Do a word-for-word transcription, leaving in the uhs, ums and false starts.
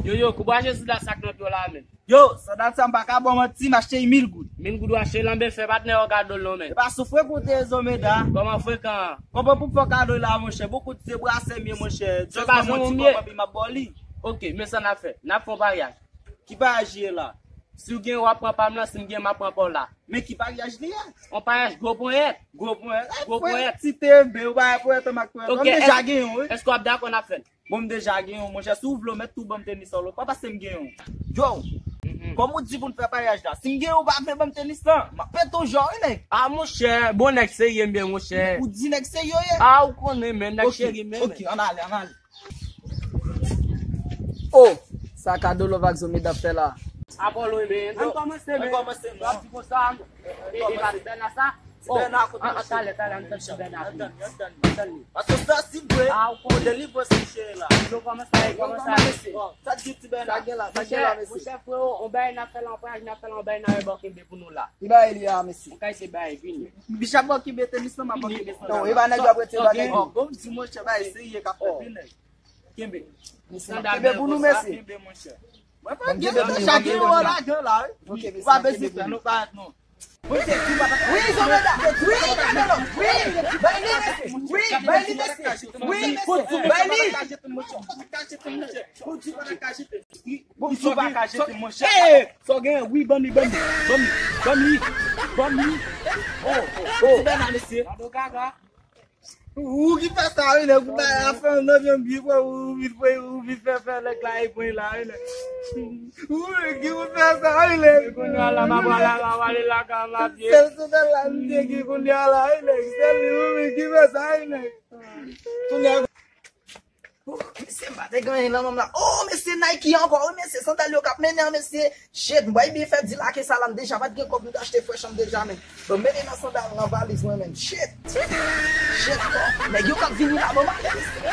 Yo, yo, kou brache sou dat sa k nan pye w la, menm. Yo, sandal sa m pa ka ba w manti, m achte l mil goud. Mil goud w achte l, anben fè patnè w gade w non, menm. E pa sou frekan w te ye Zomeda. Kòman frekan an? Kòman pou m fè w kado la, monchè? Bon kout se brasè m ye, monchè. Se pa zon ou m ye. Kòman pi m ap ba w li. Ok, men sa n ap fè. N ap fè yon paryaj. Ki paryaj ye la? Si w gen, w ap pran pa m lan, si m gen, m ap pran pa w la. Men ki paryaj li ye? Yon paryaj gwo ponyèt. Gwo ponyèt. Gwo ponyèt. Ti tebe, ou pa ponyèt, ou mak ponyèt. Ok, m deja gen yon, wi. Èske w ap dakò n ap fè l? Bon, m deja gen yon, monchè. Si w vle, w mèt tou ban m tenis lan lòt fwa, paske m gen yon. Yo, kòm ou di pou n fè paryaj la, si m gen yon, ou pa vle ban m tenis lan, m ap pete w jò, wi, nèg. A, monchè, bon nèg serye m ye, monchè. Ou di nèg serye w ye? A, ou konnen, men, nèg serye m ye, men. Ok, ann ale, ann ale. Oh, sa kado love ak Zomeda ap fè la. Apollo, men. Ann kòmanse, men. Ann kòmanse, non. W ap di konsa, e, e pa ti Bèna sa? Oh, an, an, talè, talè, ann tann ti Bèna. Ann tann li, ann tann li. Paske sa si vre, a, ou konnen delivre se cheri la. Yo kòmanse, kòmanse. Bon, sa di ti Bèna. Sa gen la, sa gen la, mesye. Monchè, monchè, freo, on bagay n ap fè la, on bagay n ap fè la, on bagay n ap fè la, on bagay n ap fè la. Ki bagay li a, mesye? On kay se bagay vini. Bicha bò ki be tenis lan, m ap bò ki be sandal. Non, e pa nèg yo ap retire bagay. Oh, bon, m di, monchè, bagay serye k ap fèt, wi, nèg. Kenbe. Sandal kenbe pou nou, mesye. Kenbe, monchè. Mwen pa gen, chak gen yon lajan la, wi. Ou pa bezwen fè, nou pa non. Wi, Zomeda. Wi, Zomeda. Wi, bay li, mesye. Wi, bay li, mesye. Wi, mesye. Bay li. Bon, sa w gen, wi, ban m li, ban m li. Ban m li. Ban m li. Ban m li. Oh, oh, oh. Ti Bèna, mesye. Ou ki fè sa, wi, nèg, ou bay afè nan vyann byen, frè, ou vin fè, ou vin fè, fè nèg la, e pwen la, wi, nèg. Ou ki ou fè sa, wi, nèg. Kounye a la, m ap pral, m ap prale lakay m, m ap ye. Sèl sandal la, m te gen kounye a la, wi, nèg. Sèl li, ou ki fè sa, wi, nèg. Kounye a, oh, mesye, m pa te gen anyen nan men m la. Oh, mesye, Nike ankò, wi, mesye, sandal yo k ap mennen an, mesye. Shit, m bay byen fè di la ke sa la, m deja pa t gen kòb, m te achte fresh an deja, men. Bon, m mete nan sandal nan valiz mwen, men. Shit. Shit, bon. Nèg yo k ap vini la, bon, m ale, mesye.